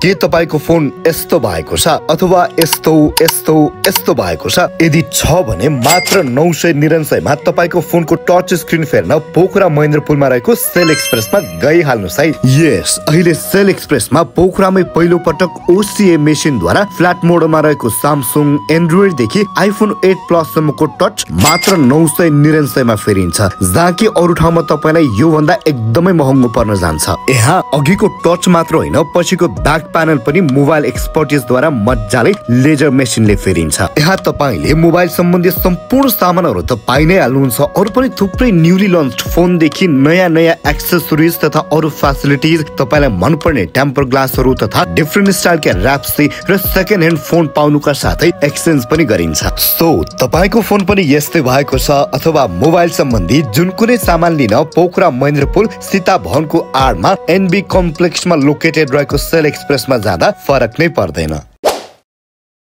के तपाईको फोन यस्तो भएको छ अथवा यस्तो यस्तो यस्तो भएको छ? यदि छ भने मात्र 999 मा तपाईको फोनको टच स्क्रिन फेर्न पोखरा महेन्द्रपुलमा रहेको सेल एक्सप्रेसमा गइहाल्नुस् है। यस, अहिले सेल एक्सप्रेसमा पोखरामै पहिलो पटक OCA मेसिनद्वारा फ्ल्याट मोडमा रहेको स्यामसङ एन्ड्रोइड देखि आइफोन 8 प्लस सम्मको टच मात्र 999 मा फेरिन्छ, जहाँ कि अरु ठाउँमा तपाईलाई यो भन्दा एकदमै महँगो पर्न जान्छ। यहाँ अघिको टच मात्र होइन, पछिको ब्याक प्यानल पनि मोबाइल एक्सपर्टिज द्वारा मजाले लेजर मेसिनले फेरिन्छ। यहाँ तपाईले मोबाइल सम्बन्धी सम्पूर्ण सामानहरु त पाइ नै हाल्नुहुन्छ। अरु पनि थुप्रै न्यूली लन्च्ड फोन देखि नयाँ एक्सेसरिज तथा अरु फ्यासिलिटिज, तपाईलाई मनपर्ने टेम्पर ग्लासहरु तथा डिफरेन्ट स्टाइलका र्याप्सी र सेकेन्ड ह्यान्ड फोन पाउनुका साथै एक्सचेन्ज पनि गरिन्छ। सो तपाईको फोन पनि यस्तै भएको छ अथवा मोबाइल सम्बन्धी जुन कुनै सामान लिन पोखरा महेन्द्रपुल सीता भवनको आडमा NB कम्प्लेक्समा लोकेटेड रहेको सेल एक्सप्रेसमा जाँदा फरक नै पर्दैन।